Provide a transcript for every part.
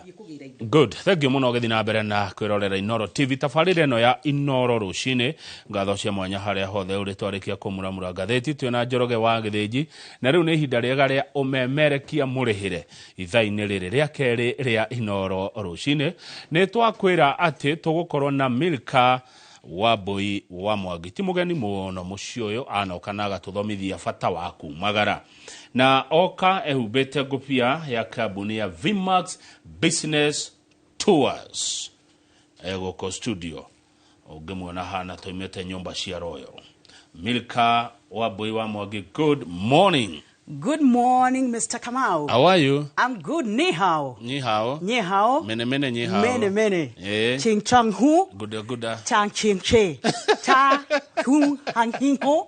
Haya. Kũgĩra indo. Good, thank you mũno. Ũgĩthiĩ na mbere na kwĩrorera Inoro TV, tabarĩra ĩno ya Inoro rũcinĩ. Ngatho cia mwanya harĩa hothe ũrĩ. Twarĩkia kũmuramura ngathĩti, twĩna Njoroge wa Gĩthĩnji, na rĩu nĩ ihinda rĩega rĩa ũmemerekia mũrĩhĩre. Ithaa-inĩ rĩrĩ rĩa kerĩ rĩa Inoro rũcinĩ, nĩ twakwĩra atĩ tũgũkorwo na Milka Wambui wa Mwangi. Ti mũgeni mũno mũciĩ ũyũ, anoka na agatũthomithia bata wa kumagara, na oka ehumbĩte ngũbia ya kambuni ya Vmax Business Tours. Egũkũ studio, ũngĩmuona hana tũimĩte nyũmba cia Royal. Milka Wambui wa Mwangi, good morning. Good morning, Mr. Kamau. How are you? I'm good. Ni hao. Ni hao. Ni hao. Mene mene ni hao. Mene mene. Eh. Ching chang hu. Guda guda. Chang ching che. Cha hung hang hing ho.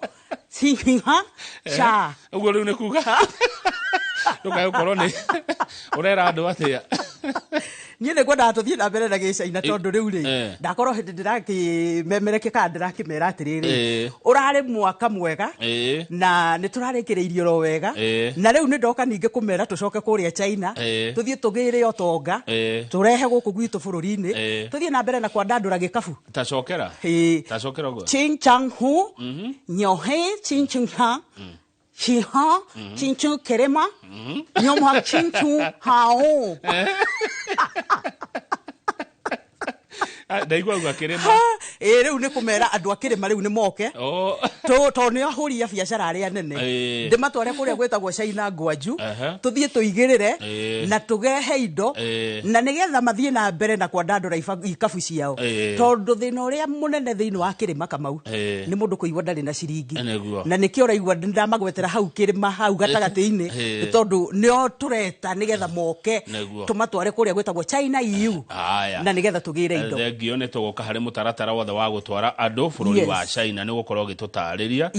Sing hing ha. Cha. Ũguo rĩu nĩ kuga ndũkae gũkorwo nĩ ũrera andũ atĩa? Niĩ nĩ ngwendaga tũthiĩ na mbere na gĩcaina, tondũ rĩu rĩ, ndakorwo hĩndĩ ndĩrakĩmemerekia kana ndĩrakĩmera atĩrĩrĩ, ũrarĩ mwaka mwega na nĩ tũrarĩkĩrĩirie oro wega. Na rĩu nĩ ndoka ningĩ kũmera tũcoke kũrĩa China, tũthiĩ tũgĩre ũtonga, tũrehe gũkũ gwitũ bũrũri-inĩ, tũthiĩ na mbere na kwandandũra gĩkabu. Tacokera. Tacokera ũguo. Ching chang hu nyo he ching ching ha chi ha ching chu kerema nyom ha ching chu hao. Ah, ndaigua uga kĩrĩma. Ĩ, rĩu nĩ kũmera andũ a kĩrĩma rĩu nĩ moke, Oh. tondũ nĩ ahũri a biacara arĩa nene. Ndĩmatware kũrĩa gwĩtagwo China, Ngwanju, tũthiĩ tũigĩrĩre na tũgehe indo na nĩgetha mathiĩ na mbere na kwandandũra ikabu ciao, tondũ thĩna ũrĩa mũnene thĩinĩ wa kĩrĩma, Kamau, nĩ mũndũ kũigua ndarĩ na ciringi. Na nĩkĩo ũraigua ndamagwetera hau kĩrĩma hau gatagatĩ-inĩ, nĩ tondũ nĩo tũreta nĩgetha moke, tũmatware kũrĩa gwĩtagwo China EU, Haya. na nĩgetha tũgĩre indo. Thengio. Nĩ tũgũka harĩ mũtaratara wothe wa gũtwara andũ bũrũri wa China, nĩ gũkorwo ũgĩtũtarĩria.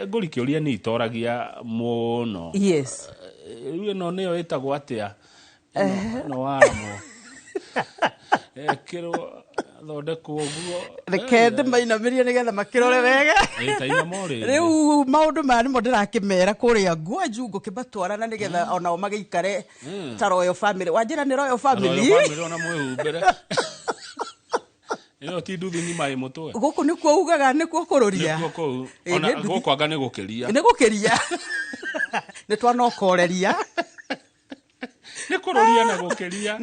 Ngũri kĩũria nĩ itoragia mũno. Rĩu ĩno nĩyo ĩtagwo atĩa, ĩno waramwo ĩkĩrwo thondekwo ũguo? Reke ndĩmainamĩrie nĩgetha makĩrore wega. Ĩ, ta inama o rĩngĩ. Rĩu maũndũ maya nĩmo ndĩrakĩmera kũrĩa Ngwanju, ngũkĩmatwara na nĩgetha onao magĩikare ta royal family. Wanjĩra nĩ royal family. Royal family, ona mwĩhumbĩre. Ĩno ti nduthi ng'ima ĩ mũtwe. Gũkũ nĩkuo ugaga nĩkuo kũrũria. Nĩkuo kũu. Ĩ, Ona nĩ nduthi. gũkũ anga nĩ gũkĩria. Nĩ gũkĩria, nĩ twanokoreria. Nĩ kũrũria na gũkĩria.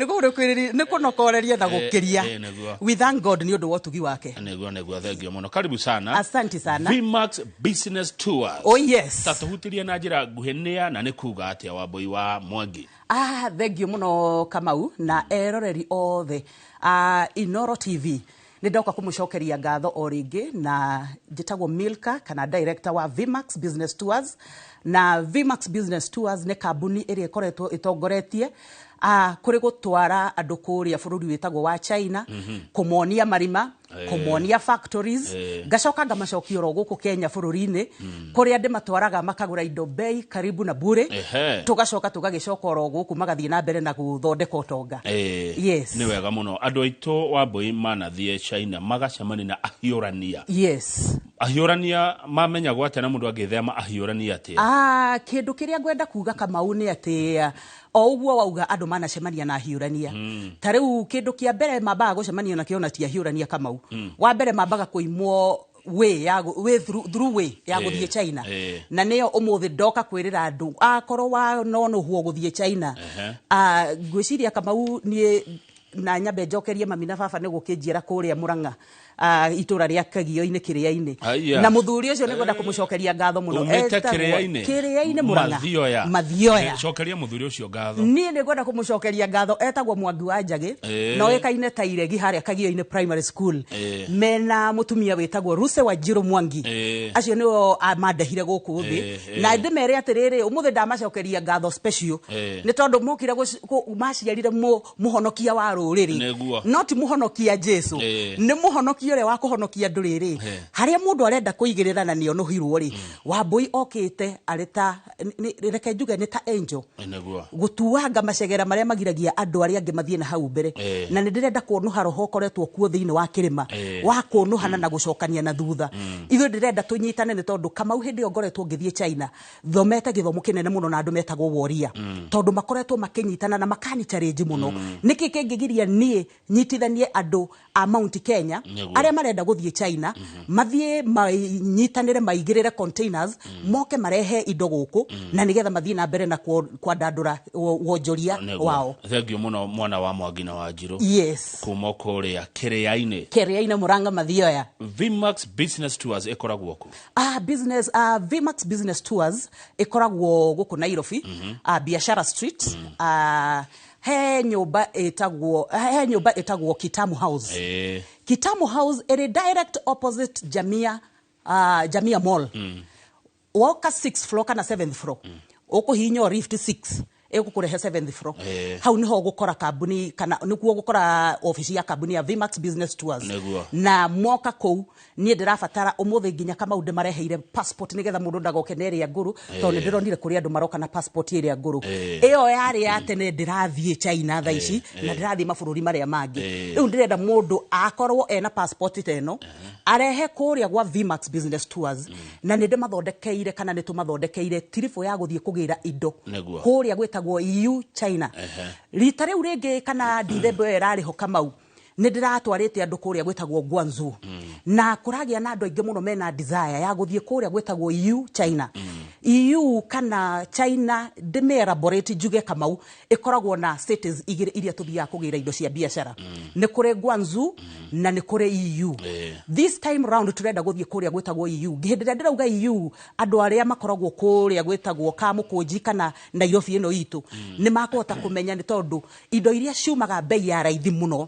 Nĩ kũnokoreria na gũkĩria. Nĩguo. We thank God nĩ ũndũ wa ũtugi wake. Nĩguo. Thengio mũno, karibu sana. Asante sana. Vmax Business Tours. Oh yes. Ta tũhutĩrie na njĩra nguhĩ nĩa na nĩ kuga atĩa, Wambui wa Mwangi? Ah, thengio mũno, Kamau, na eroreri othe a Inoro TV. Nĩ ndoka kũmũcokeria ngatho o rĩngĩ, na njĩtagwo Milka kana director wa Vmax Business Tours. Na Vmax Business Tours nĩ kambuni ĩrĩa ĩkoretwo ĩtongoretie kũrĩ gũtwara andũ kũrĩa bũrũri wĩtagwo wa China, kũmonia marima, kũmonia factories, ngacoka ngamacokia oro gũkũ Kenya bũrũri-inĩ, kũrĩa ndĩmatwaraga makagũra indo bei karibu na bure. Tũgacoka tũgagĩcoka oro gũkũ, magathiĩ na mbere na gũthondeka ũtonga. Yes. Nĩ wega mũno. Andũ aitũ, Wambui, manathiĩ China magacemania na ahiũrania. Ahiũrania mamenyagwo atĩa, na mũndũ angĩthema ahiũrania atĩa? Ah, kĩndũ kĩrĩa ngwenda kuga, Kamau, nĩ atĩ o ũguo wauga, andũ manacemania na ahiũrania. Ta rĩu kĩndũ kĩa mbere mambaga gũcemania nakĩo na ti ahiũrania, Kamau, wa mbere mambaga kũimwo way ya way through way ya gũthiĩ China. Na nĩyo ũmũthĩ ndoka kwĩrĩra andũ, akorwo wa nonũhwo gũthiĩ China. Ah, ngwĩciria, Kamau, niĩ na nyambe njokerie mami na baba nĩ gũkĩnjiara kũrĩa Mũrang'a, itũra rĩa Kagio-inĩ, Kĩrĩa-inĩ. Aya. Na mũthuri ũcio nĩ ngwenda kũmũcokeria ngatho mũno. Umĩte Etagwo- Kĩrĩa-inĩ? Kĩrĩa-inĩ, Mũrang'a. Mathioya. Mathioya. Cokeria mũthuri ũcio ngatho. Niĩ nĩ ngwenda kũmũcokeria ngatho. Etagwo Mwangi wa Njagĩ, na oĩkaine ta Iregi harĩa Kagio-inĩ Primary School, mena mũtumia wĩtagwo Ruse wa Njirũ Mwangi. Acio nĩo mandehire gũkũ thĩ. Na ndĩmere atĩrĩrĩ, ũmũthĩ ndamacokeria ngatho special, nĩ tondũ mokire maciarire mũhonokia wa rũrĩrĩ no ti mũhonokia Jesu, nĩ mũhonokia ũrĩa wa kũhonokia ndũrĩrĩ. Harĩa mũndũ arenda kũigĩrĩra na nĩonũhirwo rĩ, Wambũi okĩte arĩ ta reke njuge nĩ ta angel gũtuanga macegera marĩa magiragia andũ arĩa angĩ mathiĩ na hau mbere. Na nĩ ndĩrenda kuonuha roho ũkoretwo kuo thĩinĩ wa kĩrĩma wa kuonuhana na gũcokania na thutha. Ithuĩ ndĩrenda tũnyitane nĩ tondũ Kamau hĩndĩ ĩyo ngoretwo ngĩthiĩ China thomete gĩthomo kĩnene mũno na andũ metagwo woria, tondũ makoretwo makĩnyitana na makani challenge mũno. Nĩkĩ kĩngĩgiria niĩ nyitithanie andũ a Mount Kenya arĩa marenda gũthiĩ China, mathiĩ manyitanĩre maigĩrĩre containers, moke marehe indo gũkũ na nĩgetha mathiĩ na mbere na kwandandũra wonjoria wao. Thank you mũno mwana wa Mwangi na Wanjirũ. Yes. Kuma kũrĩa Kĩrĩa-inĩ. Kĩrĩa-inĩ, Mũranga Mathioya. Vmax Business Tours ĩkoragwo kũ? Vmax Business Tours ĩkoragwo gũkũ Nairobi, Biashara Street, he nyũmba ĩtagwo Kitamu House. Kitamu House ĩrĩ direct opposite Jamia Mall. Woka 6th floor kana 7th floor, ũkũhihinya lift 6 ĩgũkũrehe 7th floor. Hau niho ũgũkora kambuni kana nĩkuo ũgũkora ofici ya kambuni ya Vmax Business Tours. Na moka kũu niĩ ndĩrabatara ũmũthĩ nginya Kamau ndĩmareheire passport nĩgetha mũndũ ndagoke na ĩrĩa ngũrũ, tondũ nĩndĩronire kũrĩ andũ maroka na passport ĩrĩa ngũrũ. Ĩyo yarĩ ya tene. Ndĩrathiĩ China thaa ici na ndĩrathiĩ mabũrũri marĩa mangĩ. Rĩu ndĩrenda mũndũ akorwo ena passport ta ĩno arehe kũrĩa gwa Vmax Business Tours, na nĩ ndĩmathondekeire kana nĩ tũmathondekeire tiribũ ya gũthiĩ kũgĩra indo kũrĩa gwĩtagwo EU China. Rita rĩu rĩngĩ kana Dithemba ĩyo ĩrarĩ ho, Kamau, nĩ ndĩratwarĩte andũ kũrĩa gwĩtagwo Guangzhou, na kũragĩa na andũ aingĩ mũno mena desire ya gũthiĩ kũrĩa gwĩtagwo EU China. EU kana China, ndĩmĩ elaborate njuge Kamau ĩkoragwo na cities igĩrĩ iria tũthiaga kũgĩra indo cia biacara. Nĩ kũrĩ Guangzhou na nĩ kũrĩ EU. This time round tũrenda gũthiĩ kũrĩa gwĩtagwo EU. Hĩndĩ ĩrĩa ndĩrauga EU, andũ arĩa makoragwo kũrĩa gwĩtagwo Kamũkũnji kana Nairobi ĩno itũ nĩ makũhota kũmenya, nĩ tondũ indo iria ciumaga bei ya raithi mũno,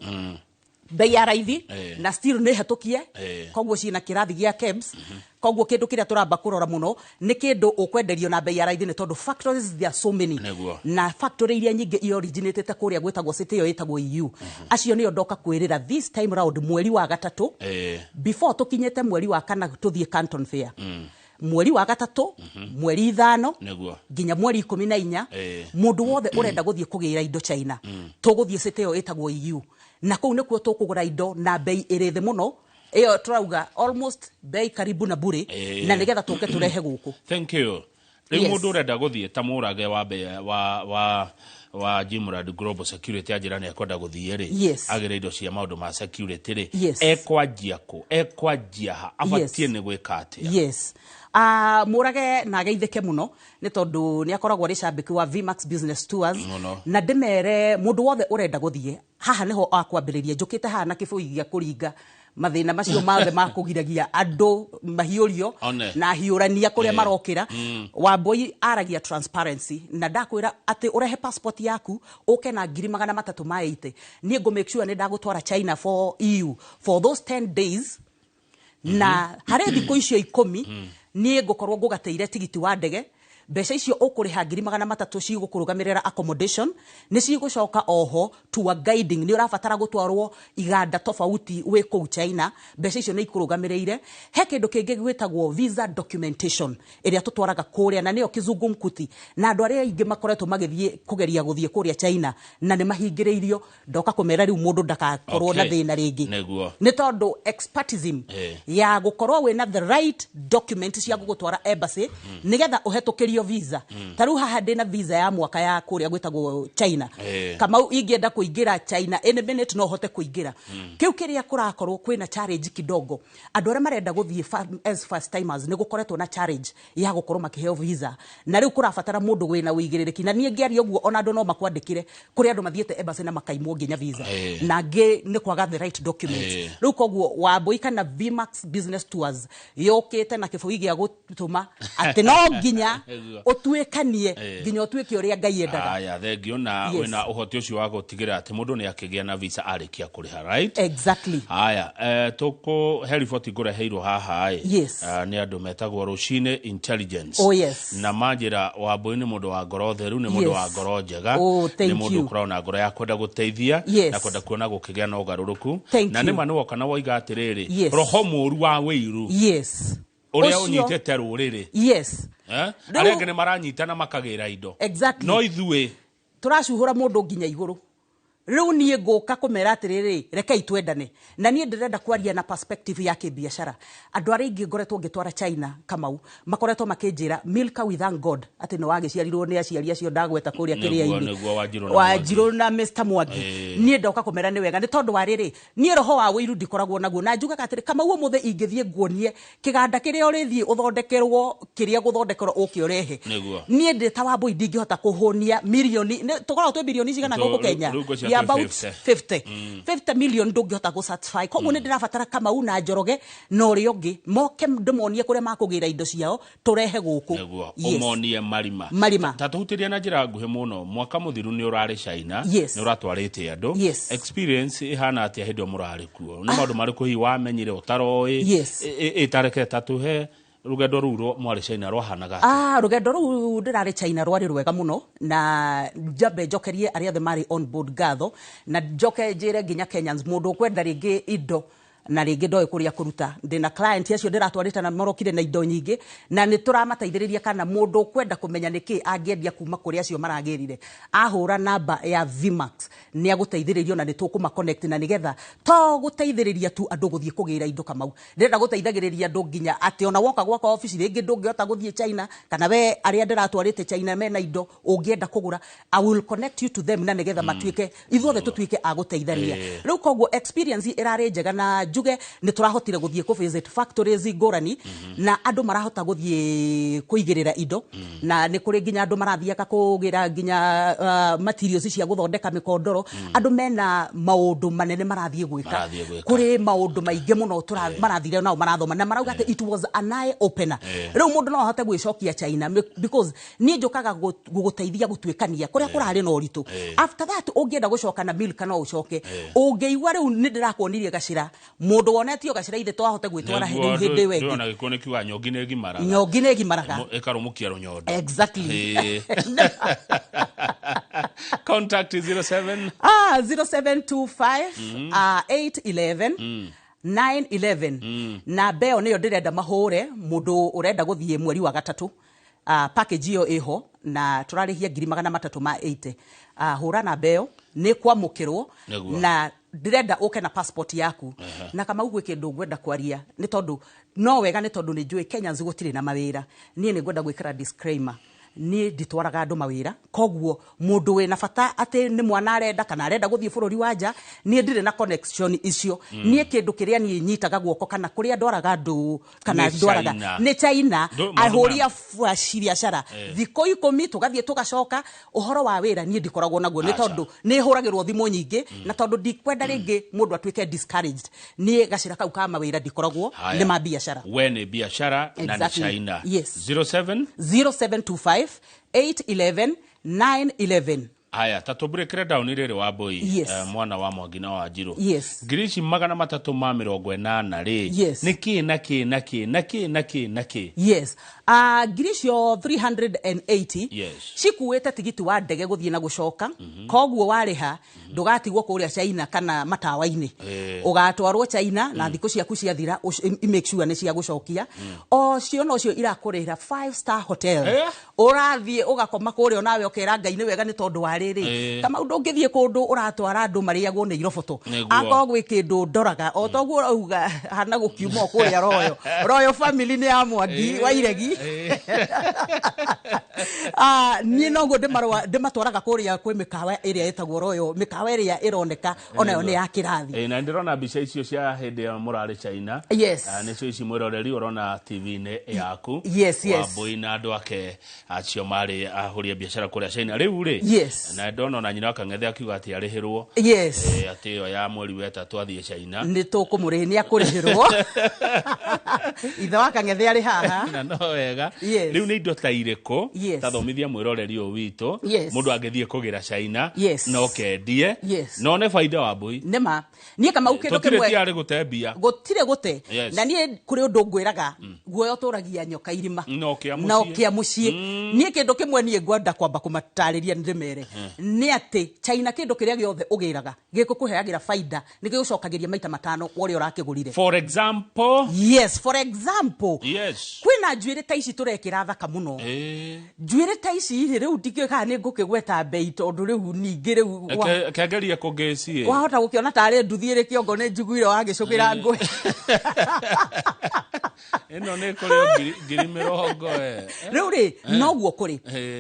bei ya raithi na still nĩ hetũkie, koguo ciĩna kĩrathi gĩa KEBS. Koguo kĩndũ kĩrĩa tũramba kũrora mũno nĩ kĩndũ ũkwenderio na bei ya raithi, nĩ tondũ factories there are so many, na factory iria nyingĩ i originatĩte kũrĩa gwĩtagwo city ĩyo ĩtagwo EU. Acio nĩo ndoka kwĩrĩra this time round mweri wa gatatũ, before tũkinyĩte mweri wa kana tũthiĩ Canton Fair. Mweri wa gatatũ, mweri 5 nginya mweri 14, mũndũ wothe ũrenda gũthiĩ kũgĩra indo China, tũgũthiĩ city ĩyo ĩtagwo EU, na kũu nĩkuo tũkũgũra indo na bei ĩrĩ thĩ mũno, ĩyo tũrauga almost bei karibu na bure, na nĩgetha tũke tũrehe gũkũ. Thank you. Rĩu mũndũ ũrenda gũthiĩ ta mũrage wa wa wa Jimrad Global Security anjĩra nĩ ekwenda gũthiĩ rĩ, agĩre indo cia maũndũ ma security rĩ, ekwanjia kũ, ekwanjia ha, abatiĩ nĩ gwĩka atĩa? Yes. Mũrage na ageithĩke mũno nĩ tondũ nĩ akoragwo arĩ cambĩki wa Vmax Business Tours. Na ndĩmere mũndũ wothe ũrenda gũthiĩ haha nĩho akwambĩrĩria. Njũkĩte haha na kĩbũi gĩa kũringa mathĩna macio mothe ma kũgiragia andũ mahiũrio na hiũrania kũrĩa marokĩra. Wambũi aragia transparency na ndakwĩra atĩ ũrehe passport yaku ũke na 380,000, niĩ ngũ make sure nĩ ndagũtwara China for EU for those 10 days, na harĩ thikũ icio 10 niĩ ngũkorwo ngũgatĩire tigiti wa ndege. Mbeca icio ũkũrĩha 300,000 cigũkũrũgamĩrĩra accommodation, nĩ cigũcoka oho tour guiding, nĩ ũrabatara gũtwarwo iganda tofauti wĩ kũu China, mbeca icio nĩ ikũrũgamĩrĩire. He kĩndũ kĩngĩ gwĩtagwo visa documentation ĩrĩa tũtwaraga kũrĩa, na nĩyo kizungumkuti, na andũ arĩa aingĩ makoretwo magĩthiĩ kũgeria gũthiĩ kũrĩa China na nĩ mahingĩrĩirio. Ndoka kũmera rĩu mũndũ ndagakorwo na thĩna rĩngĩ, nĩ tondũ expertism ya gũkorwo wĩna the right document cia gũgũtwara embassy nĩgetha ũhetũkĩrio visa. Ta rĩu haha ndĩna visa ya mwaka ya kũrĩa gwĩtagwo China. Kamau, ingĩenda kũingĩra China any minute no hote kũingĩra. Kĩu kĩrĩa kũrakorwo kwĩna challenge kidogo, andũ arĩa marenda gũthiĩ as first timers, nĩ gũkoretwo na challenge ya gũkorwo makĩheo visa, na rĩu kũrabatara mũndũ wĩna ũigĩrĩrĩki. Na niĩ ngĩaria ũguo ona andũ no makwandĩkĩre kũrĩ andũ mathiĩte embassy na makaimwo nginya visa, na angĩ nĩ kwaga the right documents. Rĩu koguo Wambũi kana Vmax Business Tours yũkĩte na kĩbũi gĩa gũtũma atĩ no nginya Nĩguo. Ũtuĩkanie nginya ũtuĩke ũrĩa Ngai endaga. Aya, thengio na Yes. wĩna ũhoti ũcio wa gũtigĩrĩra atĩ mũndũ nĩ akĩgĩa na visa arĩkia kũrĩha, right? Exactly. Haya, tũkũ he riboti ngũreheirwo haha ĩ. Yes. Nĩ andũ metagwo Rũcinĩ Intelligence. Oh, yes. Na manjĩra Wambũi nĩ mũndũ wa ngoro theru, nĩ mũndũ wa ngoro njega, Oh, thank nĩ mũndũ you. ũkoragwo na ngoro ya kwenda gũteithia na kwenda kuona gũkĩgĩa na ũgarũrũku. Thank Na you. nĩma nĩwoka na woiga atĩrĩrĩ, roho mũru wa wĩiru ũrĩa ũnyitĩte rũrĩrĩ. Eh? Rĩu- Arĩa angĩ nĩ maranyitana makagĩra indo. No ithuĩ Tũracuhũra mũndũ nginya igũrũ. Rĩu niĩ ngũka kũmera atĩrĩrĩ, rekei twendane. Na niĩ ndĩrenda kwaria na perspective ya kĩbiacara. Andũ arĩa aingĩ ngoretwo ngĩtwara China, Kamau, makoretwo makĩnjĩra, "Milka, we thank God atĩ nĩ wagĩciarirwo nĩ aciari acio ndagweta kũrĩa kĩrĩa-inĩ." Nĩguo, Wanjirũ na Mwangi. Wanjirũ na Mr Mwangi. Niĩ ndoka kũmera nĩ wega nĩ tondũ wa rĩrĩ, niĩ roho wa wĩiru ndikoragwo naguo, na njugaga atĩrĩ, Kamau, ũmũthĩ ingĩthiĩ nguonie kĩganda kĩrĩa ũrĩthiĩ ũthondekerwo kĩrĩa gũthondekerwo ũke ũrehe, niĩ ndĩ ta Wambũi ndingĩhota kũhũnia mirioni. Tũkoragwo twĩ mirioni cigana gũkũ Kenya? Rĩu ngwĩciria We are twĩ about 50. 50 50 million, ndũngĩhota gũ satisfy. Koguo nĩ ndĩrabatara Kamau na Njoroge na ũrĩa ũngĩ moke ndĩmonie kũrĩa makũgĩra indo ciao tũrehe gũkũ. Nĩguo. Ũmonie marima. Marima. Ta tũhutĩrie na njĩra nguhĩ mũno, mwaka mũthiru nĩ ũrarĩ China, nĩ ũratwarĩte andũ. Experience ĩhana atĩa hĩndĩ ĩyo mũrarĩ kuo? Nĩ maũndũ marĩkũ hihi wamenyire ũtaroĩ? Ĩtareke ta tũhe rũgendo rũu mwarĩ China rwahanaga atĩa? Ah, rũgendo rũu ndĩrarĩ China rwarĩ rwega mũno, na njambe njokerie arĩa othe marĩ on board ngatho, na njoke njĩre nginya Kenyans, mũndũ ũkwenda rĩngĩ indo na rĩngĩ ndoĩ kũrĩa kũruta, ndĩna client acio ndĩratwarĩte na marokire na indo nyingĩ na nĩ tũramateithĩrĩria, kana mũndũ ũkwenda kũmenya nĩkĩ angĩendia kuma kũrĩ acio maragĩrire, ahũra namba ya Vmax nĩ agũteithĩrĩrio na nĩ tũkũma connect, na nĩgetha to gũteithĩrĩria tu andũ gũthiĩ kũgĩra indo, Kamau, ndĩrenda gũteithagĩrĩria andũ nginya atĩ ona woka gwakwa obici rĩngĩ ndũngĩhota gũthiĩ China, kana we arĩa ndĩratwarĩte China mena indo ũngĩenda kũgũra, I will connect you to them, na nĩgetha matuĩke ithuothe tũtuĩke a gũteithania. Rĩu koguo experience ĩrarĩ njega, na njuge nĩ tũrahotire gũthiĩ kũ visit factories ngũrani, na andũ marahota gũthiĩ kũigĩrĩra indo, na nĩ kũrĩ nginya andũ marathiaga kũgĩra nginya materials cia gũthondeka mĩkondoro. Andũ mena maũndũ manene marathiĩ gwĩka. Marathiĩ gwĩka. Kũrĩ maũndũ maingĩ mũno marathire nao marathoma na marauga atĩ it was an eye opener. Rĩu mũndũ no ahote gwĩcokia China because niĩ njũkaga gũgũteithia gũtuĩkania kũrĩa kũrarĩ na ũritũ. After that, ũngĩenda gũcoka na Milka no ũcoke. Ũngĩigua rĩu nĩ ndĩrakuonirie gacĩra, mũndũ wonetio gacĩra ithe twahote gwĩtwara Nĩguo, rĩu hĩndĩ ĩyo ĩngĩ. Ndũĩ ona gĩkuũ nĩ kiugaga nyongi nĩ ĩgimaraga. Nyongi nĩ ĩgimaraga. Ĩkarũmũkia rũnyondo. Exactly. Contact 07 0725 811 911, na mbeo nĩyo ndĩrenda mahũre mũndũ ũrenda gũthiĩ mweri wa gatatũ. Package ĩyo ĩho na tũrarĩhia 380,000. Hũra na mbeo nĩ kwamũkĩrwo. Na ndĩrenda ũke na passport yaku. Na Kamau, gwĩ kĩndũ ngwenda kwaria, nĩ tondũ no wega, nĩ tondũ nĩ njũĩ Kenyans gũtirĩ na mawĩra. Niĩ nĩ ngwenda gwĩkĩra disclaimer, niĩ nditwaraga andũ mawĩra. Koguo mũndũ wĩna bata atĩ nĩ mwana arenda kana arenda gũthiĩ bũrũri wa nja, niĩ ndirĩ na connection icio. Niĩ kĩndũ kĩrĩa niĩ nyitaga guoko kana kũrĩa ndwaraga andũ kana Nĩ ndwaraga China. nĩ China. Maũndũ Ahũri a biacara thikũ 10 tũgathiĩ tũgacoka. Ũhoro wa wĩra niĩ ndikoragwo naguo, nĩ Aca. tondũ nĩ hũragĩrwo thimũ nyingĩ, na tondũ ndikwenda rĩngĩ mũndũ atuĩke discouraged, niĩ gacĩra kau ka mawĩra ndikoragwo. Haya. Nĩ ma biacara. We nĩ biacara na nĩ China. 07 0725 811 911. Haya, ta tũmbũrĩkĩre down rĩrĩ, Wambũi. Mwana wa Mwangi na Wanjirũ. 380,000 rĩ, nĩ kĩ na kĩ na kĩ na kĩ na kĩ na kĩ? Yes, ngiri icio 380 cikuĩte tigiti wa ndege gũthiĩ na gũcoka. Koguo warĩha ndũgatigwo kũrĩa China kana matawa-inĩ. Ũgatwarwo China na thikũ ciaku ciathira make sure nĩ cia gũcokia. O cio nocio irakũrĩhĩra five star hotel. Ũrathiĩ ũgakoma kũrĩa onawe ũkera Ngai nĩ wega, nĩ tondũ wa rĩrĩ, Kamau, ndũngĩthiĩ kũndũ ũratwara andũ marĩagwo nĩ iroboto. Akorwo gwĩ kĩndũ ndoraga o toguo ũrauga hana gũkiuma o kũrĩa Royal family nĩ ya Mwangi wa Iregi. Ah, niĩ noguo ndĩmatwaraga kũrĩa kwĩ mĩkawa ĩrĩa ĩtagwo Royal, mĩkawa ĩrĩa ĩroneka onayo nĩ ya kĩrathi. Na ndĩrona mbica icio cia hĩndĩ ĩyo mũrarĩ China. Ah, nĩcio ici, mwĩroreri, ũrona TV-inĩ yaku. Wambũi na andũ ake acio marĩ ahũri a biacara kũrĩa China. Rĩu rĩ, Na ndona ona nyina wa Kang'ethe akiuga atĩ arĩhĩrwo. Atĩ ĩyo ya mweri wa ĩtatũ athiĩ China. Nĩ tũkũmũrĩhi, nĩ akũrĩhĩrwo. Ithe wa Kang'ethe arĩ haha. Na no wega. Yes. Rĩu nĩ indo ta irĩkũ, Yes. ta thomithia mwĩroreri ũyũ witũ, mũndũ angĩthiĩ kũgĩra China na ũkendie na one baida wa mbui? Nĩma niĩ Kamau kĩndũ Tũtirĩ kĩmwe tiarĩ gũte mbia. Gũtirĩ gũte. Yes. Na niĩ kũrĩ ũndũ ngwĩraga, guoya ũtũragia nyoka irima Na ũkĩa na mũciĩ. ũkĩa mũciĩ. Niĩ kĩndũ kĩmwe niĩ ngwenda kwamba kũmatarĩria ndĩmere nĩ atĩ China, kĩndũ kĩrĩa gĩothe ũgĩraga gĩkũkũheagĩra baida, nĩ gĩgũcokagĩria maita matano wa ũrĩa ũrakĩgũrire. For example? Yes, for example, kwĩna njuĩrĩ ta ici tũrekĩra thaka mũno. Njuĩrĩ ta ici rĩ, rĩu ndikĩũĩ kana nĩ ngũkĩgweta mbei, tondũ rĩu ningĩ rĩu Kengerie kũngĩci. Wahota gũkĩona tarĩ nduthi ĩrĩ kĩongo, nĩ njiguire wagĩcũkĩra ngũĩ. Ĩno nĩ kũrĩ 80,000. Rĩu rĩ, noguo kũrĩ.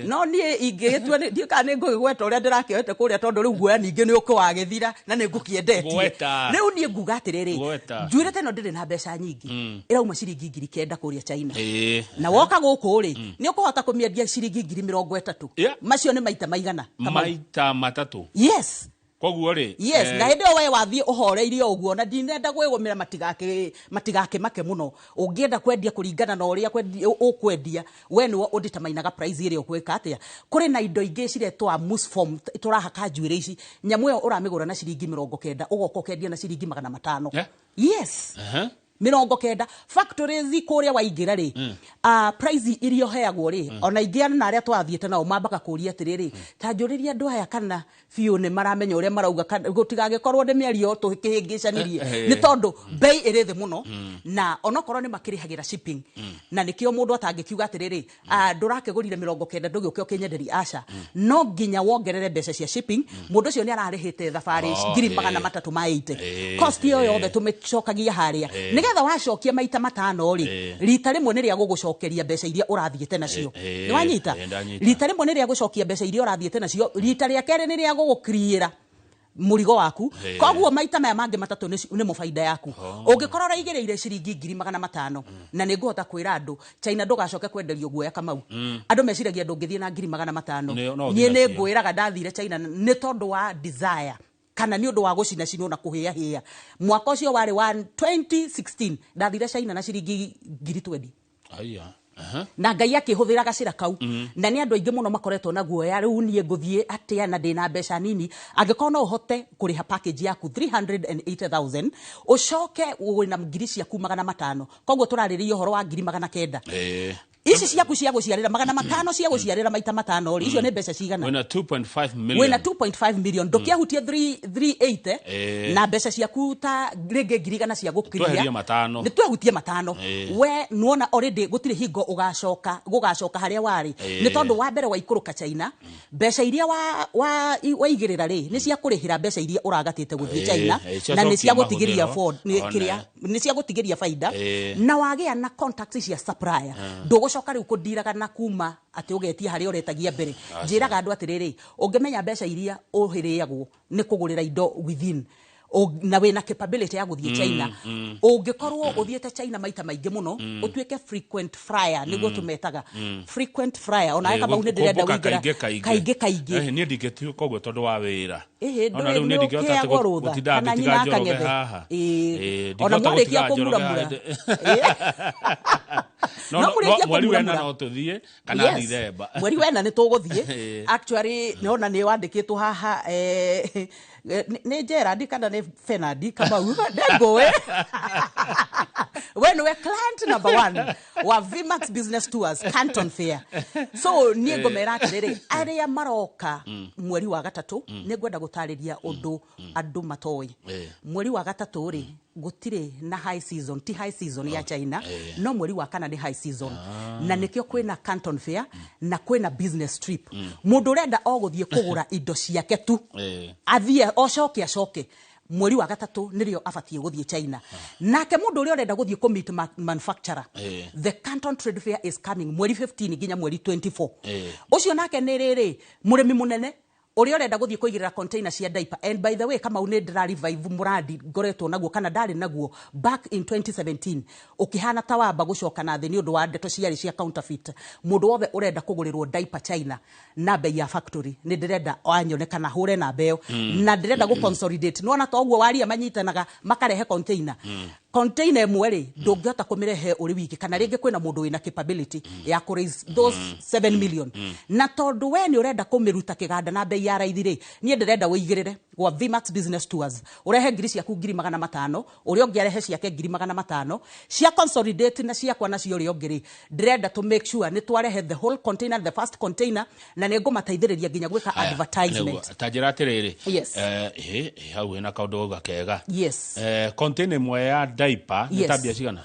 No niĩ ingĩgĩtua ndiũĩ kana nĩ ngũgĩgweta ũrĩa ndĩrakĩoete kũrĩa, tondũ rĩu guoya ningĩ nĩ ũkĩwagĩthira na nĩ ngũkĩendetie. Gweta. Rĩu niĩ nguga atĩrĩrĩ, Gweta. njuĩrĩ ta ĩno ndĩrĩ na mbeca nyingĩ, ĩrauma ciringi 9,000 kũrĩa China. Na woka gũkũ rĩ, nĩ ũkũhota kũmĩendia ciringi 30,000. Macio nĩ maita maigana, Kamau? Maita matatũ. Yes. Koguo rĩ, Yes. Na hĩndĩ ĩyo we wathiĩ ũhoreirie o ũguo, na ndinenda gwĩgũmĩra matigakĩmake mũno. Ũngĩenda kwendia kũringana na ũrĩa ũkwendia, we nĩwe ũnditamainaga price ĩrĩa ũgwĩka atĩa. Kũrĩ na indo ingĩ ciretwa mousse foam tũrahaka njuĩrĩ ici. Nyamũ ĩyo ũramĩgũra na ciringi 90, ũgoka ũkendia na ciringi 500. Yes. 90. Factories kũrĩa waingĩra rĩ, price iria ũheagwo rĩ, ona ingĩ na arĩa twathiĩte nao mambaga kũria atĩrĩrĩ, ta njũrĩria andũ aya kana biũ nĩ maramenya ũrĩa marauga, kana gũtigagĩkorwo nĩ mĩario tũkĩhĩngĩcanirie. Nĩ tondũ bei ĩrĩ thĩ mũno, na onokorwo nĩ makĩrĩhagĩra shipping, na nĩkĩo mũndũ atangĩkiuga atĩrĩrĩ, ndũrakĩgũrire 90, ndũgĩũke ũkĩnyenderia. Aca, no nginya wongerere mbeca cia shipping. Mũndũ ũcio nĩ ararĩhĩte thabarĩ ngiri 380. Cost ĩyo yothe tũmĩcokagia harĩa, nĩgetha wacokia maita matano rĩ, rita rĩmwe nĩ rĩa gũgũcokeria mbeca iria ũrathiĩte nacio. Nĩ wanyita? Ndanyita. Rita rĩmwe nĩ rĩa gũcokia mbeca iria ũrathiĩte nacio, rita rĩa kerĩ nĩ rĩa gũgũkiriĩra mũrigo waku. Koguo maita maya mangĩ matatũ nĩmo baida yaku. Ũngĩkorwo ũraigĩrĩire ciringi 500,000, na nĩ ngũhota kwĩra andũ, China ndũgacoke kwenderio guoya, Kamau. Andũ meciragia ndũngĩthiĩ na 500,000. No Niĩ ũthiĩ nĩ nacio. ngwĩraga ndathire China nĩ tondũ wa desire kana nĩ ũndũ wa gũcinacinwo na kũhĩahĩa. Mwaka ũcio warĩ wa 2016, ndathire China na ciringi 20,000. Aya. Aha. Na Ngai akĩhũthĩra gacĩra kau. Na nĩ andũ aingĩ mũno makoretwo na guoya, rĩu niĩ ngũthiĩ atĩa na ndĩna mbeca nini? Angĩkorwo no ũhote kũrĩha package yaku 380,000, ũcoke wĩna ngiri ciaku 500, koguo tũrarĩrĩria ũhoro wa 900,000. Ici ciaku cia gũciarĩra 500, cia gũciarĩra maita matano rĩ, icio nĩ mbeca cigana? Wĩna 2.5 million. Wĩna 2.5 million, ndũkĩahutie 380. Na mbeca ciaku ta rĩngĩ 100,000 cia gũkiria. Tweherie matano. Nĩ twehutie matano. We nuona already gũtirĩ hingo ũgacoka gũgacoka harĩa warĩ. Nĩ tondũ wa mbere waikũrũka China, mbeca iria waigĩrĩra rĩ, nĩ cia kũrĩhĩra mbeca iria ũragatĩte gũthiĩ China, na nĩ cia Ciacokia gũtigĩria mahũthĩro. Ford nĩ One. kĩrĩa nĩ cia gũtigĩria baida. Na wagĩa na contacts cia supplier, ndũgũcoka rĩu kũndiraga na kuma atĩ ũgetia harĩa ũretagia mbere. Njĩraga andũ atĩrĩrĩ, ũngĩmenya mbeca iria ũhĩrĩagwo nĩ kũgũrĩra indo within, na wĩna capability ya gũthiĩ China, ũngĩkorwo ũthiĩte China maita maingĩ mũno, ũtuĩke frequent flyer, nĩguo tũmetaga frequent flyer. Ona Kamau, nĩ ndĩrenda Kũmbũka wĩingĩra kaingĩ kaingĩ. Kaingĩ kaingĩ. Niĩ ndingĩtuĩka ũguo tondũ wa wĩra. Ĩhĩ, Ona ndũĩ rĩu niĩ nĩ ndingĩhota atĩ ũkĩagwo rũtha gũtinda kana ngĩtiga nyina Njoroge akang'ethe. haha. Ona Ndingĩhota mwarĩkia gũtiga Njoroge kũmuramura. haha. No, No mũrĩkie mweri wena kũmuramura. no tũthiĩ kana Dithemba. Mweri wena nĩ tũgũthiĩ. Actually, nĩona nĩ wandĩkĩtwo haha, nĩ Gerard kana nĩ Fenard Kamau, ndengũĩ we nĩwe client number one wa Vmax Business Tours Canton Fair. So niĩ ngũmera atĩrĩrĩ, arĩa maroka mweri wa gatatũ, nĩ ngwenda gũtarĩria ũndũ andũ matoĩ. Mweri wa gatatũ rĩ, gũtirĩ na high season, ti high season ya China. No mweri wa kana nĩ high season, na nĩkĩo kwĩna Canton Fair na kwĩna business trip. Mũndũ ũrenda o gũthiĩ kũgũra indo ciake tu, athiĩ ocoke acoke, mweri wa gatatũ nĩrĩo abatiĩ gũthiĩ China. Nake mũndũ ũrĩa ũrenda gũthiĩ kũ-meet manufacturer, the Canton Trade Fair is coming mweri 15 nginya mweri 24. Ũcio nake nĩ rĩrĩ mũrĩmi mũnene. Ũrĩa ũrenda gũthiĩ kũigĩrĩra container cia diaper, and by the way, Kamau, nĩ ndĩra revive mũrandi ngoretwo naguo kana ndarĩ naguo back in 2017, ũkĩhana ta wamba gũcoka na thĩ nĩ ũndũ wa ndeto ciarĩ cia counterfeit. Mũndũ wothe ũrenda kũgũrĩrwo diaper China na bei ya factory, nĩ ndĩrenda anyone kana hũre namba ĩyo, na ndĩrenda gũ consolidate. Nĩwona ta ũguo waria manyitanaga makarehe container ĩmwe rĩ, ndũngĩhota kũmĩrehe ũrĩ wiki, kana rĩngĩ kwĩna mũndũ wĩna capability ya kũ raise those 7 million, na tondũ we nĩ ũrenda kũmĩruta kĩganda na bei ya raithi rĩ, niĩ ndĩrenda ũigĩrĩre gwa Vmax Business Tours, ũrehe ngiri ciaku 500,000, ũrĩa ũngĩ arehe ciake 500,000 cia consolidate na ciakwa nacio ũrĩa ũngĩ rĩ, ndĩrenda to make sure nĩ twarehe the whole container, the first container, na nĩ ngũmateithĩrĩria nginya gwĩka Haya, advertisement. nĩguo. Ta njĩra atĩrĩrĩ. Yes. Hau hena kaũndũ gauga kega. Yes. Container ĩmwe ya diaper nĩ ta mbia cigana?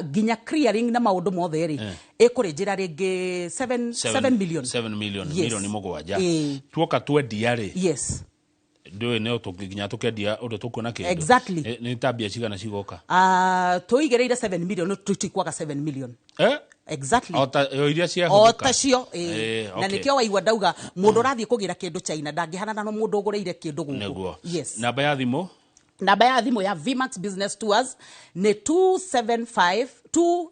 Nginya clearing na maũndũ mothe rĩ, ĩkũrĩ njĩra rĩngĩ 7 million. 7 million. Yes. 7 milioni. Ĩĩ. Tuoka twendia rĩ, ndũĩ no nginya tũkendia ũndũ tũkuona kĩndũ. Exactly. Nĩ ta mbia cigana cigoka? Tũigĩrĩire 7 million, tũtikwaga 7 million. Eh? Exactly. O ta o iria O ciahũthĩka. tacio, ĩĩ. Na nĩkĩo waigua ndauga mũndũ ũrathiĩ kũgĩra kĩndũ China ndangĩhanana na mũndũ ũgũrĩire kĩndũ gũkũ. Nĩguo. Yes. Namba ya thimũ? Namba ya thimũ ya Vmax Business Tours nĩ 275 2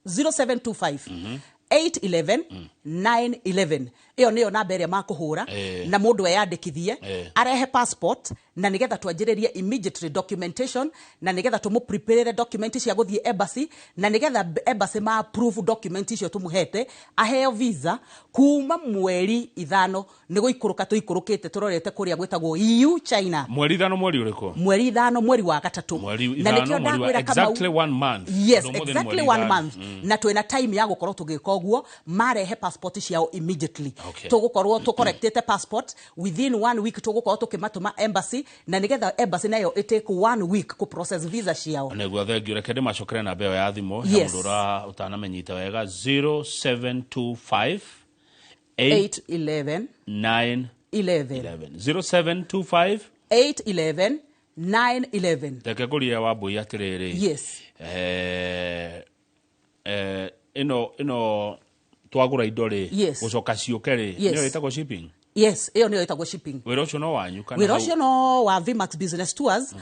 0725 811 911. Ĩyo nĩyo namba ĩrĩa makũhũra na mũndũ eyandĩkithie, arehe passport, na nĩgetha twanjĩrĩrie immediately documentation, na nĩgetha tũmũ-prepare document cia gũthiĩ embassy, na nĩgetha embassy ma approve document icio tũmũhete, aheo visa kuma mweri 5 nĩ gũikũrũka tũikũrũkĩte tũrorete kũrĩa gwĩtagwo EU China. Mweri 5, mweri ũrĩkũ? Mweri 5, mweri wa gatatũ. Mweri Na ithano, nĩkĩo mweri wa ndakwĩra, Kamau, exactly one month. Yes. Ũndũ ũmũthĩ nĩ Exactly mweri one ithano. month, na twĩna time ya gũkorwo tũgĩka ũguo. Marehe passport ciao immediately, tũgũkorwo tũcorrectĩte passport within one week, tũgũkorwo tũkĩmatũma embassy, na nĩgetha embassy nayo ĩtake one week kũ process visa ciao. Nĩguo, thengiũ. Reke ndĩmacokere namba ĩyo ya thimũ ya mũndũ ũrĩa ũtanamenyita wega: 0725 8 811 9 11. 11, 0725 811 911. Reke ngũrie Wambui atĩrĩrĩ. Yes. Ĩno twagũra indo rĩ, gũcoka ciũke rĩ, nĩyo ĩtagwo shipping? Yes, ĩyo nĩyo ĩtagwo shipping. Wĩra ũcio no wanyu kana Wĩra ũcio no wa Vmax Business Tours.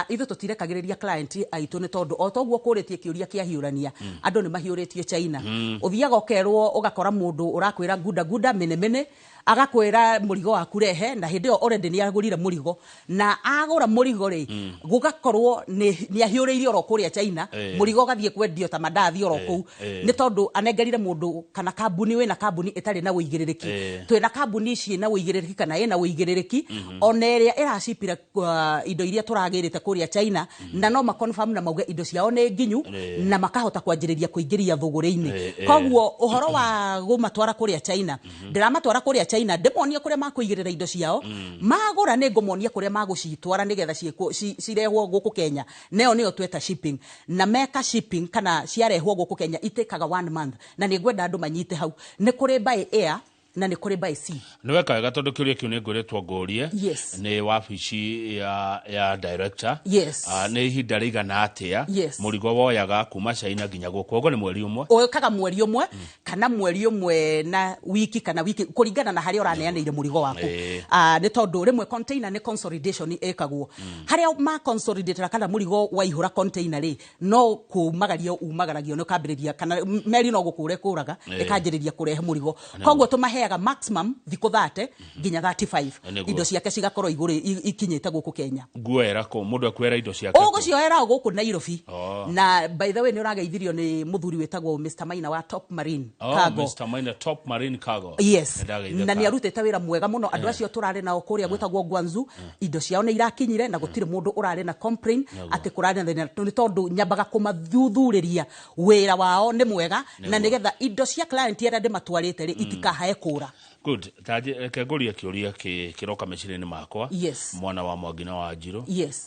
Ithuĩ tũtirekagĩrĩria client aitũ, nĩ tondũ o toguo kũrĩtie kĩũria kĩa hiũrania, andũ nĩ mahiũrĩtio China. Ũthiaga ũkerwo, ũgakora mũndũ ũrakwĩra gunda gunda mene mene, agakwĩra mũrigo waku rehe, na hĩndĩ ĩyo already nĩ agũrire mũrigo, na agũra mũrigo rĩ, gũgakorwo nĩ ahiũrĩirie oro kũrĩa China. Mũrigo ũgathiĩ kwendio ta mandathi oro kũu, nĩ tondũ anengerire mũndũ kana kambuni wĩna kambuni ĩtarĩ na ũigĩrĩrĩki. Twĩna kambuni ciĩna ũigĩrĩrĩki kana ĩna ũigĩrĩrĩki, ona ĩrĩa ĩracipire indo iria tũragĩrĩte kũrĩa China, na no maconfirm na mauge indo ciao nĩ nginyu, na makahota kwanjĩrĩria kũingĩria thũgũrĩ-inĩ. Koguo ũhoro wa gũmatwara kũrĩa China, ndĩramatwara kũrĩa China ndĩmonie kũrĩa makũigĩrĩra indo ciao. Magũra, nĩ ngũmonia kũrĩa magũcitwara nĩgetha cirehwo gũkũ Kenya, nayo nĩyo tweta shipping. Na meka shipping kana ciarehwo gũkũ Kenya, itĩkaga one month, na nĩ ngwenda andũ manyite hau nĩ kũrĩ by air na nĩ kũrĩ by sea. Nĩ weka wega, tondũ kĩũria kĩu nĩ ngũrĩtwo ngũrie nĩ wabici ya director. Ah, nĩ ihinda rĩigana atĩa mũrigo woyaga kuma China nginya gũkũ? Ũguo nĩ mweri 1? Ũkaga mweri 1 kana mweri 1 na wiki kana wiki, kũringana na harĩa ũraneanĩire mũrigo waku. Ah, nĩ tondũ rĩmwe container nĩ consolidation ĩkagwo, harĩa ma consolidate kana mũrigo waihũra container rĩ, no kumagario umagaragio nĩ ũkambĩrĩria, kana meri no gũkũra ĩkũraga, ĩkanjĩrĩria kũrehe mũrigo. Koguo tũmaheaga maximum thikũ 30 nginya 35, indo ciake cigakorwo igũrũ ikinyĩte gũkũ Kenya. Nguoera kũ? Mũndũ ekuoera indo ciake kũ? Ũgũcioera o gũkũ Nairobi. Oh. Na by the way, nĩ ũrageithirio nĩ mũthuri wĩtagwo Mr Maina wa Top Marine Oh, Cargo. Mr Maina, Top Marine Cargo. Yes. Nĩndageithĩka. Na nĩ arutĩte wĩra mwega mũno. Andũ acio tũrarĩ nao kũrĩa gwĩtagwo Guangzhou, indo ciao nĩ irakinyire na gũtirĩ mũndũ ũrarĩ na complain atĩ kũrarĩ na thĩna, nĩ tondũ nyambaga kũmathuthurĩria wĩra wao nĩ mwega, na nĩgetha indo cia client arĩa ndĩmatwarĩte rĩ, itikahae kũra. Good. Taje reke ngũrie kĩũria kĩroka meciria-inĩ makwa. Mwana wa Mwangi na Wanjirũ.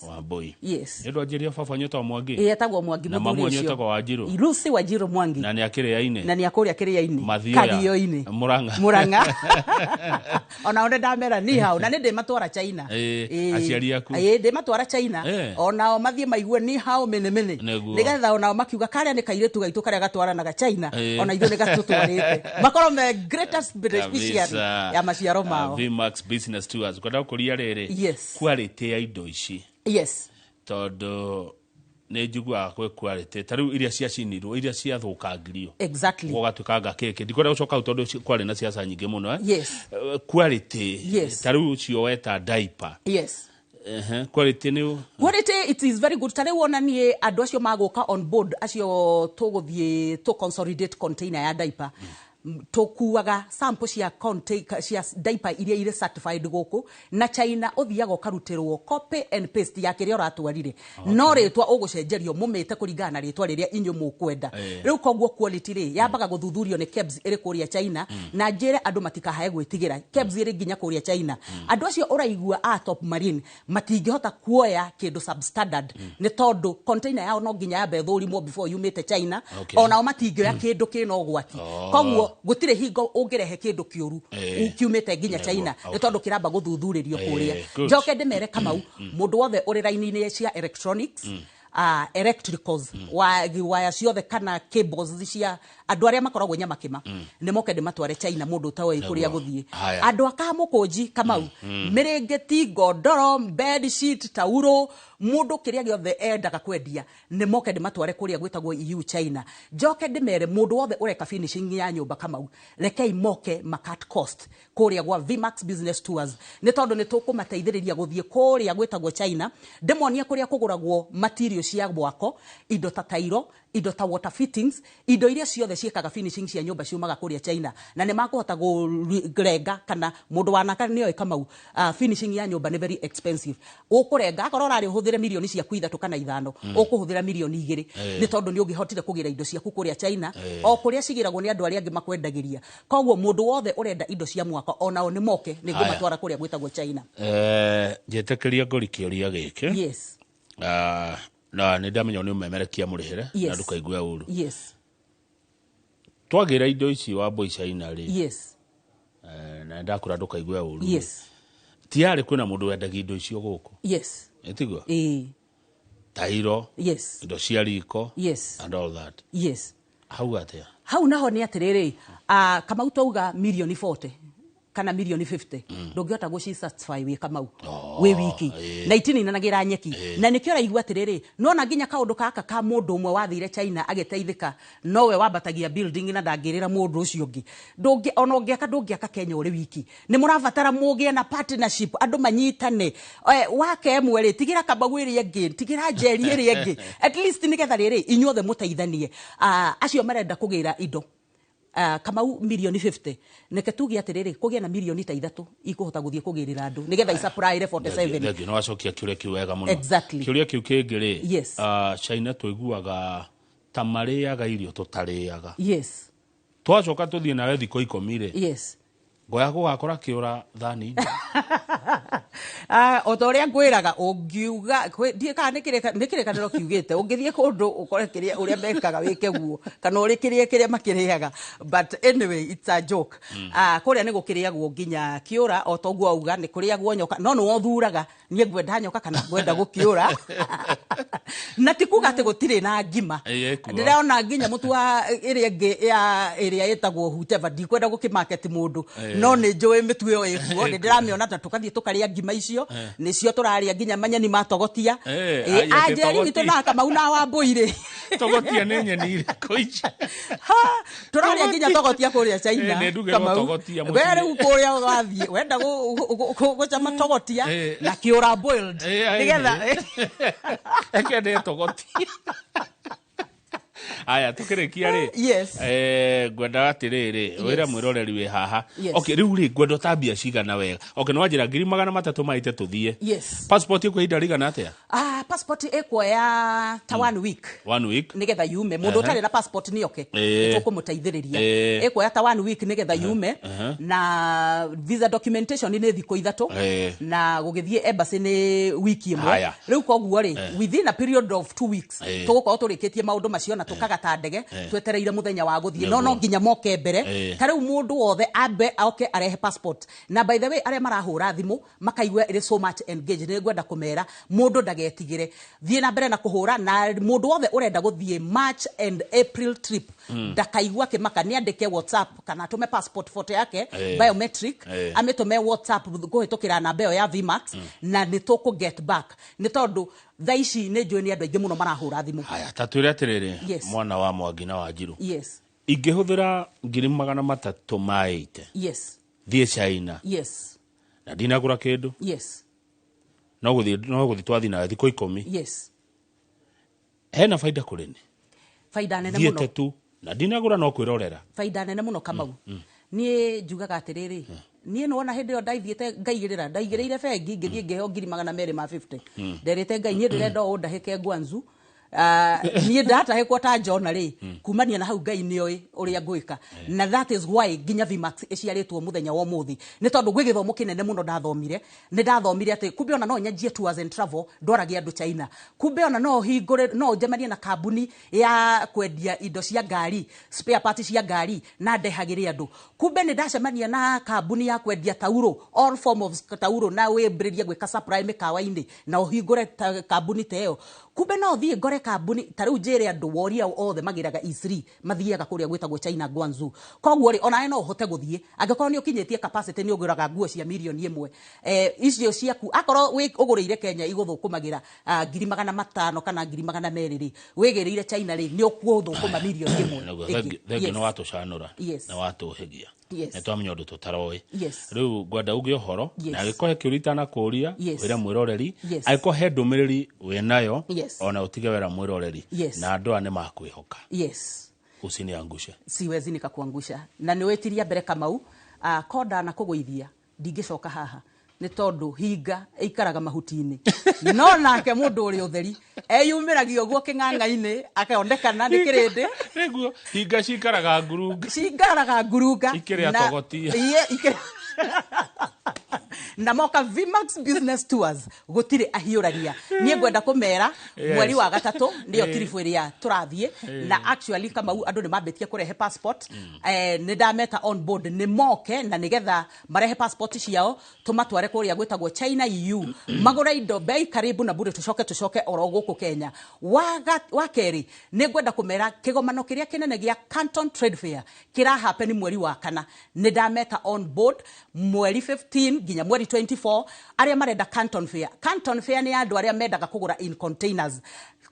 Wa Mbui. Nĩ ũndũ anjĩria baba nyũta Mwangi. Ĩĩ, etagwo Mwangi. Na Mũthuri mamu wanyu ũcio. etagwo Wanjirũ. Lucy Wanjirũ Mwangi. Na nĩ akĩrĩa-inĩ. Na nĩ akũrĩa kĩrĩa-inĩ. Mathioya. Kario-inĩ. Murang'a. Murang'a. Onao nĩ ndamera ni hao, na nĩ ndĩmatwara China. Ĩĩ, aciari aku. Ĩĩ, ndĩmatwara China. Onao mathiĩ maigue ni hao mene mene. Nĩgetha onao makiuga karĩa nĩ kairĩtu gaitũ karĩa gatwaranaga China, ona ithuĩ nĩ gatũtwarĩte, makorwo me greatest beneficiary. beneficiary ya maciaro mao. Vmax Business Tours, ngwenda gũkũria rĩrĩ, quality ya indo ici, tondũ nĩ njiguaga kwĩ quality ta rĩu iria ciacinirwo, iria ciathũkangirio, gũgatuĩka kĩkĩ. Ndikwenda gũcoka hau tondũ kwarĩ na ciaca nyingĩ mũno, eh? Quality, ta rĩu ũcio weta diaper. Quality nĩ Quality, it is very good. Ta rĩu ona niĩ andũ acio magũka on board, acio tũgũthiĩ tũ consolidate container ya diaper, tũkuaga sample cia cia diaper iria irĩ certified gũkũ na China. Ũthiaga ũkarutĩrwo copy and paste ya kĩrĩa ũratwarire, no rĩtwa ũgũcenjerio mũmĩte kũringana na rĩtwa rĩrĩa inyuĩ mũkwenda. Rĩu koguo quality rĩ yambaga gũthuthurio nĩ KEBS ĩrĩ kũrĩa China. Na njĩre andũ matikahae gwĩtigĩra, KEBS ĩrĩ nginya kũrĩa China. Andũ acio ũraigua a Top Marine matingĩhota kuoya kĩndũ substandard, nĩ tondũ container yao no nginya yambe ĩthũrimwo before yumĩte China. Onao matingĩoya kĩndũ kĩna ũgwati. Koguo gũtirĩ hingo ũngĩrehe kĩndũ kĩũru kiumĩte nginya China, nĩ tondũ kĩramba gũthuthurĩrio kũrĩa. Njoke ndĩmere Kamau, mũndũ wothe ũrĩ raini-inĩ cia electronics, electricals, waya ciothe kana cables cia andũ arĩa makoragwo nyamakĩma, nĩ moke ndĩmatware China, mũndũ ũtoĩ kũrĩa gũthiĩ. Andũ a Kamũkũnji, Kamau, mĩrĩngĩti, ngondoro, bed sheet, tauro, mũndũ kĩrĩa gĩothe endaga kwendia, nĩ moke ndĩmatware kũrĩa gwĩtagwo EU China. Njoke ndĩmere mũndũ wothe ũreka finishing ya nyũmba, Kamau, rekei moke ma cut cost kũrĩa gwa Vmax Business Tours, nĩ tondũ nĩ tũkũmateithĩrĩria gũthiĩ kũrĩa gwĩtagwo China, ndĩmonie kũrĩa kũgũragwo material cia mwako, indo ta tairo, indo ta water fittings, indo iria ciothe ciĩkaga finishing cia nyũmba ciumaga kũrĩa China, na nĩ makũhota kũrenga kana mũndũ wanaka nĩoĩ, Kamau, finishing ya nyũmba nĩ very expensive. Ũkũrenga akorwo ũrarĩ ũhũthĩre mirioni ciaku 3 kana 5, ũkũhũthĩra mirioni 2, nĩ tondũ nĩ ũngĩhotire kũgĩra indo ciaku kũrĩa China, o kũrĩa cigĩragwo nĩ andũ arĩa angĩ makwendagĩria. Koguo mũndũ wothe ũrenda indo cia mwako, onao nĩ moke, nĩ ngũmatwara kũrĩa gwĩtagwo China. Njĩtĩkĩria ngũri kĩũria gĩkĩ. Na nĩ ndamenya nĩ ũmemerekia mũrĩhĩre na ndũkaigue ũru. Twagĩra indo ici wa mbũi China rĩ, na ndakũra ndũkaigue ũru, tiarĩ kwĩna mũndũ wendagia indo icio gũkũ? Ĩtiguo? Ĩĩ. Tairo, indo cia riko, and all that. Hau atĩa? Hau naho nĩ atĩrĩrĩ, Kamau, twauga mirioni 40 kana mirioni 50, ndũngĩhota gũci satisfy wĩ Kamau wĩ wiki, na itininanagĩra nyeki. Na nĩkĩo ũraigua atĩrĩrĩ, nona nginya kaũndũ gaka ka mũndũ ũmwe wathire China agĩteithĩka, nowe wambatagia building na ndangĩrĩra mũndũ ũcio ũngĩ. Ndũngĩ ona ũngĩaka, ndũngĩaka Kenya ũrĩ wiki. Nĩ mũrabatara mũgĩe na partnership, andũ manyitane. Wake ĩmwe rĩ, tigĩra Kamau ĩrĩa ĩngĩ, tigĩra Njeri ĩrĩa ĩngĩ, at least nĩgetha rĩrĩ inyuothe mũteithanie. Acio marenda kũgĩra indo, Kamau, mirioni 50, neke tuge atĩrĩrĩ, kũgĩe na mirioni ta 3 ikũhota gũthiĩ kũgĩrĩra andũ nĩgetha isupply 47. Thengiũ, nĩ wacokia kĩũria kĩu wega mũno. Kĩũria kĩu kĩngĩ rĩ, China tũiguaga ta marĩaga irio tũtarĩaga. Twacoka tũthiĩ nawe thikũ 10 rĩ, ngoya gũgakora kĩũra thani. O ta ũrĩa ngwĩraga, ũngiuga ndiĩ kana nĩ kĩrĩkanĩro kiugĩte ũngĩthiĩ kũndũ ũkore kĩrĩa ũrĩa mekaga wĩke guo, kana ũrĩ kĩrĩa kĩrĩa makĩrĩaga, but anyway, it's a joke. Kũrĩa nĩ gũkĩrĩagwo nginya kĩũra, o ta ũguo auga nĩ kũrĩagwo nyoka, no nĩ wothuraga niĩ ngwenda nyoka kana ngwenda gũkĩũra. Na ti kuga atĩ gũtirĩ na ngima. Ĩĩ, ĩkuo. Ndĩrona nginya mũtu wa ĩrĩa ĩngĩ ya ĩrĩa ĩtagwo whotever, ndikwenda gũkĩmarket mũndũ, no nĩ njũĩ mĩtu ĩyo ĩkuo, nĩ ndĩramĩona, ta tũkathiĩ tũkarĩa ngima icio, nĩcio tũrarĩa, nginya manyeni ma togotia. Aya, atĩ Anjeri witũ togotia. na Kamau na Wambũi rĩ. Togotia nĩ nyeni irĩkũ ici? Ha, tũrarĩa nginya togotia kũrĩa China. Nĩ ndugĩrwo Kamau. togotia We mũciĩ. rĩu kũrĩa wathiĩ wenda gũcama togotia na kĩũra boiled, nĩgetha Eke ndĩe togotia. Aya, tukĩrĩkia rĩ, ngwenda atĩrĩrĩ, wĩra mwĩroreri wĩ haha. Okay, rĩu rĩ, ngwenda ũtambia cigana wega. Okay, nĩ wanjĩra 320,000 tũthiĩ. Passport ĩkũ ihinda rĩigana atĩa? Passport ĩkuoya ta one week. One week. Nĩgetha yume. Mũndũ ũtarĩ na passport nĩ oke, nĩtũkũmũteithĩrĩria. Ĩkuoya ta one week nĩgetha yume, na visa documentation nĩ thikũ 3, na gũgĩthiĩ embassy nĩ wiki 1. Rĩu koguo rĩ, within a period of 2 weeks, tũgũkorwo tũrĩkĩtie maũndũ macio na tũkaga Tũikaraga ta ndege twetereire mũthenya wa gũthiĩ, no Nĩguo. no nginya moke mbere. Ta rĩu mũndũ wothe ambe oke arehe passport. Na by the way, arĩa marahũra thimũ makaigua ĩrĩ so much engaged, nĩ ngwenda kũmera mũndũ ndagetigĩre, thiĩ na mbere na kũhũra. Na mũndũ wothe ũrenda gũthiĩ March and April trip ndakaigua kĩmaka, nĩ andĩke WhatsApp kana atũme passport photo yake biometric, amĩtũme WhatsApp kũhĩtũkĩra namba ĩyo ya Vmax, na nĩ tũkũ get back, nĩ tondũ thaa ici nĩ njũĩ nĩ andũ aingĩ mũno marahũra thimũ. Haya, ta twĩre atĩrĩrĩ, mwana wa Mwangi na Wanjiru, ingĩhũthĩra 380,000 thiĩ China na ndinagũra kĩndũ, no gũthiĩ twathiĩ nayo thikũ 10, hena baida kũrĩ nĩ Baida nene mũno. Thiĩte tu na ndinagũra, no kwĩrorera. Baida nene mũno, Kamau. Niĩ njugaga atĩrĩrĩ, niĩ nĩwona hĩndĩ ĩyo ndaithiĩte ngaigĩrĩra, ndaigĩrĩire bengi, ngĩthiĩ ngĩheo 250,000. Nderĩte Ngai, niĩ ndĩrenda ũũ ndahĩke Guangzhou. Niĩ ndatahĩkwo ta Jona rĩ, kumania na hau Ngai nĩoĩ ũrĩa ngwĩka. Na that is why nginya Vmax ĩciarĩtwo mũthenya wa ũmũthĩ, nĩ tondũ gwĩ gĩthomo kĩnene mũno ndathomire. Nĩ ndathomire atĩ kumbe ona no nyanjie tours and travel, ndwarage andũ China. Kumbe ona no hingũre, no njemanie na kambuni ya kwendia indo cia ngari, spare parts cia ngari, na ndehagĩre andũ. Kumbe nĩ ndacemania na kambuni ya kwendia tauro, all form of tauro, na wĩambĩrĩrie gwĩka supply mĩkawa-inĩ na ũhingũre kambuni ta ĩyo. Kumbe no thiĩ ngore kambuni ta rĩu, njĩre andũ woria othe magĩraga E3 mathiaga kũrĩa gwĩtagwo China, Guangzhou. Koguo rĩ, onawe no ũhote gũthiĩ angĩkorwo nĩ ũkinyĩtie capacity, nĩ ũgũraga nguo cia 1 mirioni, icio ciaku akorwo ũgũrĩire Kenya igũthũkũmagĩra 500,000 kana 200,000 rĩ, wĩgĩrĩire China rĩ, nĩ ũkũthũkũma 1 mirioni Nĩguo. ĩmwe ĩngĩ. Thengiũ nĩ watũcanũra na watũhĩgia. Nĩ twamenya ũndũ tũtaroĩ. Rĩu ngwenda uge ũhoro, na angĩkorwo he kĩũria itanakũria, wĩre mwĩroreri. Angĩkorwo he ndũmĩrĩri wĩnayo, ona ũtige wera mwĩroreri, na andũ aya nĩ makwĩhoka. Usiniangushe. Siwezi nikakuangusha. Na nĩ wĩtiria mbere, Kamau, ko ndanakũgũithia ndingĩcoka haha, nĩ tondũ hinga ĩikaraga mahuti-inĩ, no nake mũndũ ũrĩ ũtheri eyumĩragia ũguo kĩng'ang'a-inĩ akonekana nĩ kĩrĩndĩ. Nĩguo, hinga cikaraga ngurunga. Cikaraga ngurunga. Ikĩrĩa togotia. Na moka Vmax Business Tours gũtirĩ ahiũrania. Niĩ ngwenda kũmera mweri wa gatatũ nĩyo tiribu ĩrĩa tũrathiĩ. Na actually, Kamau, andũ nĩ mambĩtie kũrehe passport. Nĩ ndameta on board nĩ moke na nĩgetha marehe passport ciao, tũmatware kũrĩa gwĩtagwo China EU, magũre indo bei karibu na bure, tũcoke oro gũkũ Kenya. Wa kerĩ, nĩ ngwenda kũmera kĩgomano kĩrĩa kĩnene gĩa Canton Trade Fair kĩra happen mweri wa kana. Nĩ ndameta on board mweri 15 nginya mweri 24, arĩa marenda Canton Fair. Canton Fair nĩ andũ arĩa mendaga kũgũra in containers,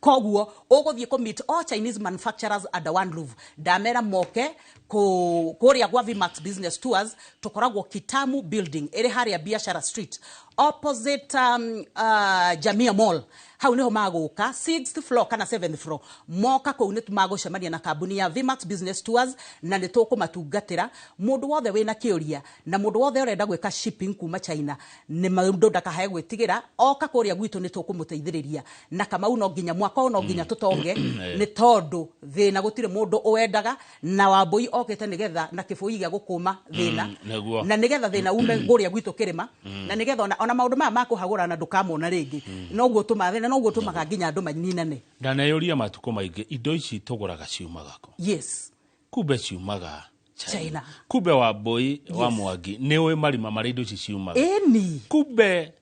koguo ũgũthiĩ kũ meet all Chinese manufacturers under one roof. Ndamera moke kũrĩa gwa Vmax Business Tours. Tũkoragwo Kitamu Building ĩrĩ harĩa Biashara Street, opposite Jamia Mall. Hau niho magũka, sixth floor kana seventh floor. Moka kũu nĩ magũcemania na kambuni ya Vmax Business Tours na nĩ tũkũmatungatĩra. Mũndũ wothe wĩna kĩũria na mũndũ wothe ũrenda gwĩka shipping kuma China, nĩ mũndũ ndakahae gwĩtigĩra, oka kũrĩa gwitũ nĩ tũkũmũteithĩrĩria. Na Kamau, no nginya mwaka ũyũ no nginya tũtonge, nĩ tondũ thĩna gũtirĩ mũndũ ũwendaga, na Wambũi okĩte nĩgetha na kĩbũi gĩa gũkũma thĩna, na nĩgetha thĩna ume kũrĩa gwitũ kĩrĩma, na nĩgetha ona maũndũ maya ma kũhagũrana ndũkamona rĩngĩ. Noguo tũmaga thĩna, noguo tũmaga nginya andũ maninane. Ndaneyũria matukũ maingĩ, indo ici tũgũraga ciumaga kũ? Kumbe ciumaga China. China. Kumbe Wambũi wa Mwangi nĩ ũĩ marima marĩa indo ici ciumaga. Ĩni. Kumbe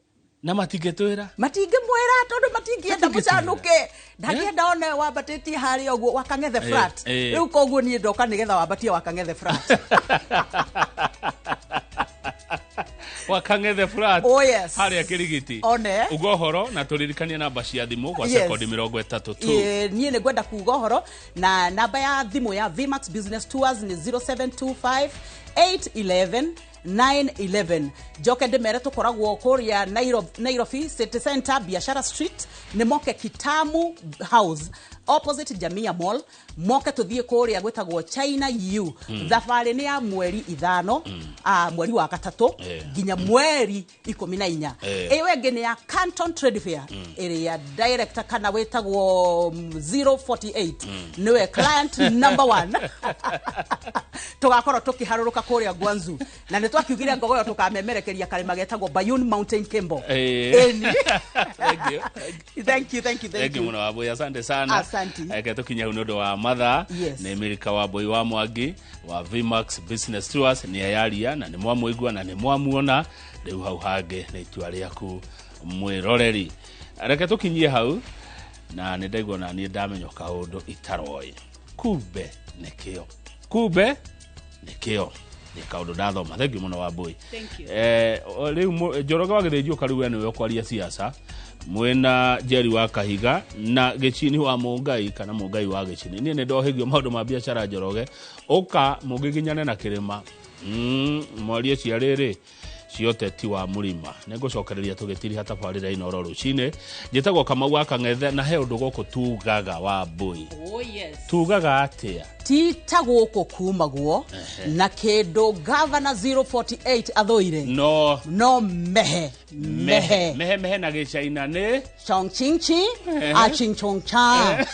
na matingĩtwĩra. Matingĩmwĩra tondũ matingĩenda Matingĩtwĩra. mũcanũke. Ndangĩenda one wambatĩtie harĩa ũguo Wakang'ethe flat. Rĩu koguo niĩ ndoka nĩgetha wambatie Wakang'ethe flat. Wakang'ethe flat. Oh, yes. Harĩa Kĩrigiti. One. Uga ũhoro na tũririkanie namba cia thimũ kwa sekondi 30 tu. Ĩĩ, niĩ nĩ ngwenda kuga ũhoro na namba ya thimũ ya Vmax Business Tours nĩ 0725 811 911. Njoke ndĩmere tũkoragwo kũrĩa Nairobi City Center, Biashara Street. Nĩ moke Kitamu House, opposite Jamia Mall. Moke tũthiĩ kũrĩa gwĩtagwo China EU. Thabarĩ nĩ ya mweri 5, mweri wa gatatũ nginya mweri 14. Ĩyo ĩngĩ nĩ ya Canton Trade Fair, ĩrĩa director kana wĩtagwo 048 nĩwe client number one. Tũgakorwo tũkĩharũrũka kũrĩa Guangzhou, na nĩ twakiugire ngogoyo tũkamemerekeria karĩma getagwo Bayun Mountain Kimbo. Ĩni. Thank you. Thank you, thank you, thank Thank you you. mũno, Wambũi, asante sana. Asante. Asante. Reke tũkinye hau nĩ ũndũ wa mathaa. Yes. Nĩ Milka wa Mbũi wa Mwangi wa Vmax Business Tours nĩ eyaria na nĩ mwamũigua na nĩ mwamuona. Rĩu hau hangĩ nĩ itua rĩaku mwĩroreri. Reke tũkinyie hau na nĩ ndaigua na niĩ ndamenya kaũndũ itaroĩ. Kumbe nĩkĩo, kumbe nĩkĩo nĩ kaũndũ ndathoma. Thank you mũno Wambũi. Thank you. Rĩu Njoroge wa Gĩthĩnji ũka rĩu we nĩwe ũkwaria siasa mwĩna Jerry wa Kahiga na Gĩchini wa Mũngai kana Mũngai wa Gĩchini. Niĩ nĩ ndohĩgio maũndũ ma biacara. Njoroge ũka mũngĩginyane na kĩrĩma, mwarie cia rĩrĩ cia ũteti wa mũrima. Nĩ ngũcokereria tũgĩtiriha tabarĩra Inooro rũcinĩ. Njĩtagwo Kamau wa Kang'ethe na he ũndũ gũkũ tugaga wa Mbũi. Oh yes. Tugaga atĩa? Ti ta gũkũ kumagwo na kĩndũ gavana 048 athũire. No. No mehe mehe. Mehe mehe na gĩcaina nĩ chong ching chi a ching chong cha.